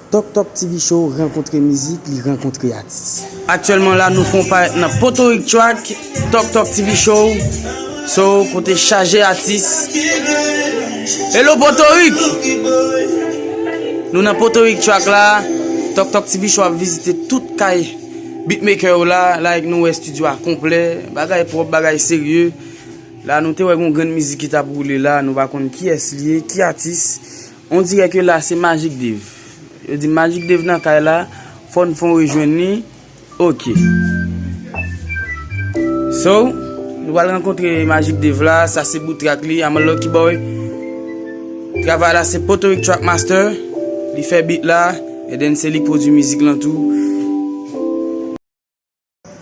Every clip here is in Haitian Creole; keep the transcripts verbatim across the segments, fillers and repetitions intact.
Tok Tok T V Show rankontre mizik, li rankontre atis. Aktyèlman la, nou fè yon parèt nan Potorik Track, Tok Tok T V Show. So, kote chaje atis. Hello Potorik! Nou nan Potorik Track la, Tok Tok T V Show ap vizite tout kay beatmaker yo la, like nou wè estidyo a konplè, bagay pwòp, bagay serye. La nou te wè gon grenn mizik ki t ap woule la, nou pa konn kiyès li ye, ki atis. On dirè ke la se Magic Dave. Yo di Magic Dave nan kay la, fò n fè yon rejwenn li. Ok. So, nou pral rankontre Magic Dave la, sa se bout track li, I'm a Lucky Boy. Travay la se Potorik Track Master, li fè beat la, and then se li k pwodui mizik lan tou.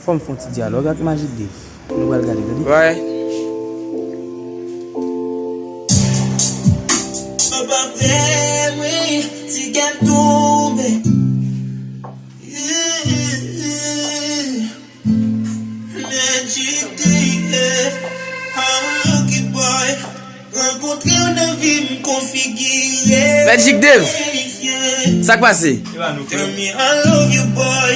Fò m fè yon ti dyalòg ak Magic Dave. Nou pral gade, tande. Wè. Papa vrè mwen, ti kè m tonbe. Magic Dave, I'm a lucky boy. Rankontre w nan vi m konfigire. Magic Dave, sa k pase? Tell me I love you, boy.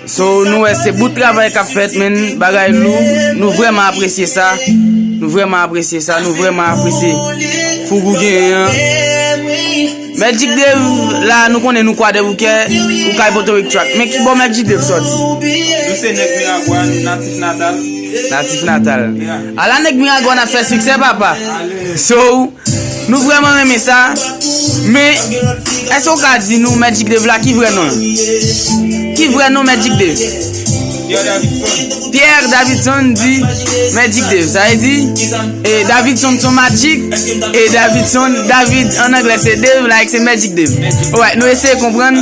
So, nou wè se bout travay k ap fèt, men bagay lou. Nou vrèman apresye sa. Nou vrèman apresye sa. Nou vrèman apresye foug ou genyen an. Magic Dave, la, nou konnen nou Kwadèboukè, ou kay Potorik Track. Men ki bò Magic Dave sòti? Nou se nèg Miragwàn, natif natal. Natif natal. Yeah. Ala nèg Miragwàn ap fè siksè, papa. Ale. So, nou vrèman renmen sa. Men, èske w ka di nou Magic Dave la ki vrè non l? Ki vrè non Magic Dave? Pierre Davidson. Pierre Davidson di Magic Dave. Sa vle di, e, Davidson se yon Magic, e Davidson, David an anglè se Dave, like se Magic Dave. Alright, nou eseye konprann.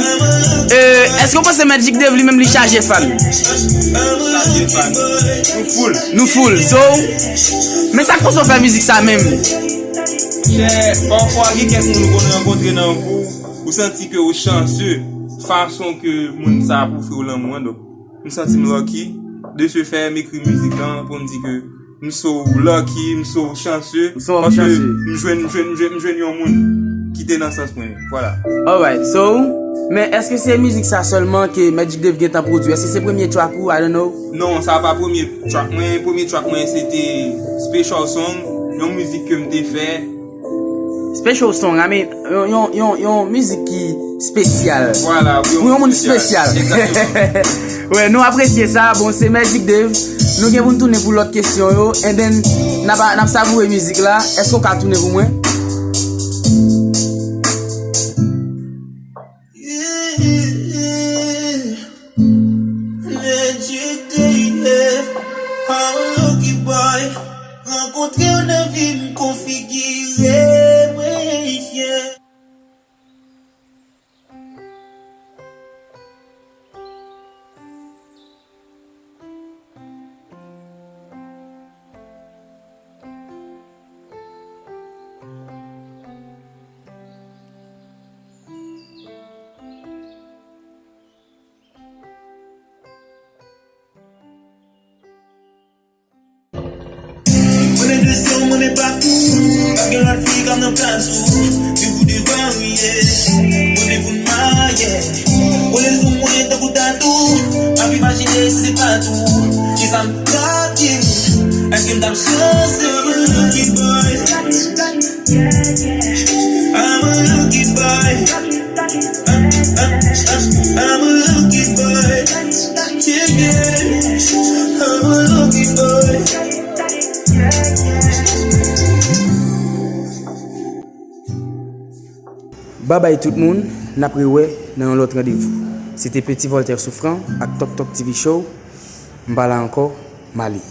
E, èske w panse Magic Dave li menm li chaje fan? Chaje fan. Nou full. Nou full. So, men sa k fè w fè mizik sa menm? Chè, pafwa gen kèk moun ou konn rankontre nan vi w, ou santi ke ou chanse fason ke moun sa ap ofri w lanmou an, donk m santi m lucky. De ce fait, m ekri mizik lan pou m di ke m so lucky, m so chanse, paske m jwenn, m jwenn, m jwenn, m jwenn yon moun ki te nan sans mwen. Vwala. Alright, so, men èske se mizik sa sèlman ke Magic Dave gentan pwodui? Èske se premye track ou? I don't know. Non, sa pa premye track mwen. Premye track mwen se te Special Song, yon mizik ke m te fè. Special Song, I mean, yon, yon, yon, yon mizik ki espesyal. Vwala, pou yon moun espesyal. Egzakteman. Wè, nou apresye sa. Bon, se Magic Dave. Nou gen pou n tounen pou lòt kesyon yo. And then, n ap, n ap savoure mizik la. Èske w ka tounen pou mwen? Magic Dave, I'm a lucky boy. Rankontre w nan vi m konfigire mwen, yeah. Mwen de sè w, mwen pa tou. Pa gen lòt fi k ap nan plas ou. Se pou devan ou ye. Mwen vle pou n marye. Kole sou mwen tankou tatou. M ap imajine si se pa tou. Kisa m t ap di w? Èske m t ap chanse? I'm a lucky boy. I'm a lucky boy. I'm, I'm, I'm, I'm a lucky boy. Yeah, yeah. I'm a lucky boy. Babay tout moun, n ap rewè nan yon lòt randevou. Se te Petit Voltaire Souffrant ak Tok Tok T V Show. M pa la ankò, m ale.